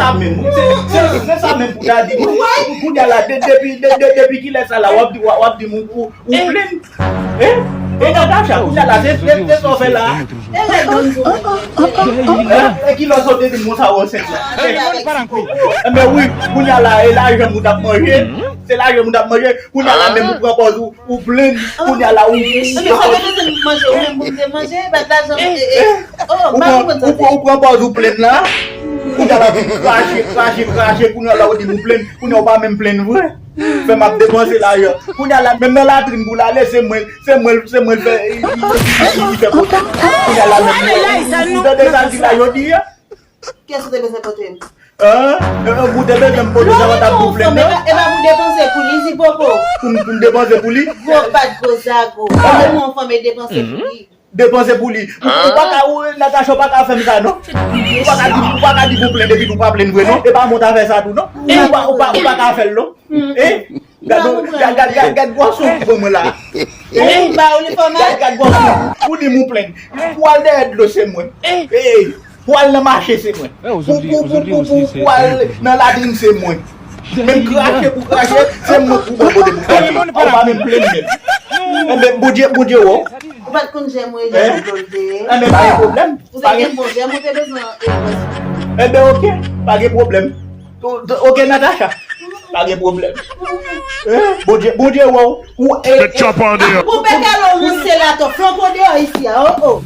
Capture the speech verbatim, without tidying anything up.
Sa menm, se, se, se sa menm pou ta di. Kounye a la, de, depi, de, de, depi kilè sa la, w ap di, w ap, w ap di m ou, ou, ou plenn. E, e Natacha, kounye a la, se, se, se sa w fè la. E, e kilè w sot te di m konsa w ansent la. Enben wi, kounye a la, e lajan moun t ap manje. Se lajan moun t ap manje. Kounye a la, menm ou pran pòz ou, ou plenn. Kounye a la, ou, ou pran pòz ou plenn la. Kounye a la, ou krache, krache, krache. Kounye a la, ou di m ou plenn. Kounye a, ou pa menm plenn vre. Fè m ap depanse lajan. Kounye a la, menm nan latrin pou l ale, se mwen, se mwen, se mwen l fè, li, li, li, li fè pote. Kounye a la, menm ou, ou tande sa l di la jodi a? Kiyès ou te bezwen pote m? An? Ou te bezwen m pote sa w t ap di w plenn nan? E pa pou depanse pou li, Zipopo. Pou m, pou m depanse pou li? Gwo pat, gwo zago. Ou yon fanm e depanse pou li. Depanse pou li. Ou, ou pa ka, ou, Natacha, ou pa ka fè m sa, non. Ou pa ka di, ou pa ka di pou plenn epi ou pa plenn vre, non. E pa mwen ta fè sa tou, non. Ou pa, ou pa, ou pa ka fè l, non. E? Gad, gad, gad, gad, gad gwòs ou pou mwen la. E? Gad, gad gwòs ou. Ou di m ou plenn. Pou al dèyè dlo, se mwen. E? Pou al nan mache, se mwen. Pou, pou, pou, pou, pou, pou al nan latrin, se mwen. Menm krache pou krache, se mwen pou mwen pote pou krache. Ou pa menm plenn menm. Enben, Bondye, Bondye wè w. Ou pa t konn jèm ou e jèm dlo l te ye. Enben, pa gen pwoblèm. Ou te gen bon jèm, ou te bezwen. Enben, oke, pa gen pwoblèm. Oke, Natacha, pa gen pwoblèm. Bondye, Bondye wè w. Ou, e, e, Bon, pèt kalon ranse la, to flanko deyò isi a, oh, oh.